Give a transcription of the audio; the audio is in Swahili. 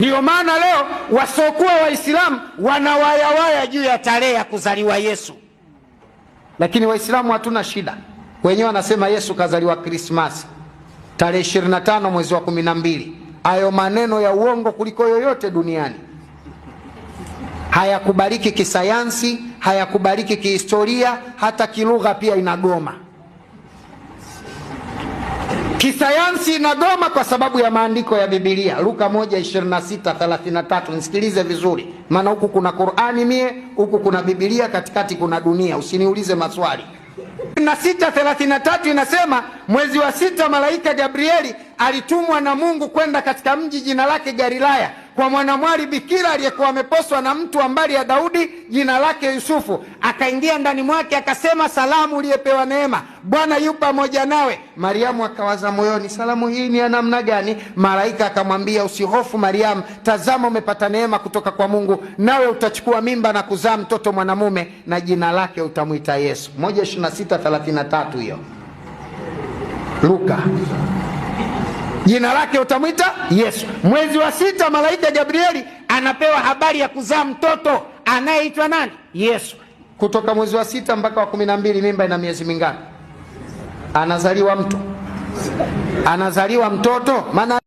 Ndiyo maana leo wasiokuwa Waislamu wanawayawaya juu ya tarehe ya kuzaliwa Yesu, lakini Waislamu hatuna shida. Wenyewe wanasema Yesu kazaliwa Krismasi tarehe 25 mwezi wa 12. Hayo maneno ya uongo kuliko yoyote duniani, hayakubaliki kisayansi, hayakubaliki kihistoria, hata kilugha pia inagoma. Kisayansi inagoma kwa sababu ya maandiko ya Biblia, Luka 1:26-33. Nisikilize vizuri, maana huku kuna Qur'ani mie, huku kuna Biblia, katikati kuna dunia. Usiniulize maswali. Na 6:33 inasema mwezi wa sita malaika Gabrieli alitumwa na Mungu kwenda katika mji jina lake Galilaya kwa mwanamwali bikira aliyekuwa ameposwa na mtu wa mbari ya Daudi jina lake Yusufu. Akaingia ndani mwake akasema, salamu uliyepewa neema, Bwana yu pamoja nawe. Mariamu akawaza moyoni, salamu hii ni ya namna gani? Malaika akamwambia, usihofu Mariamu, tazama umepata neema kutoka kwa Mungu, nawe utachukua mimba na kuzaa mtoto mwanamume, na jina lake utamwita Yesu. 1:26-33 hiyo Luka jina lake utamwita Yesu. Mwezi wa sita malaika Gabrieli anapewa habari ya kuzaa mtoto anayeitwa nani? Yesu. Kutoka mwezi wa sita mpaka wa 12, mimba ina miezi mingapi? Anazaliwa mtu, anazaliwa mtoto maana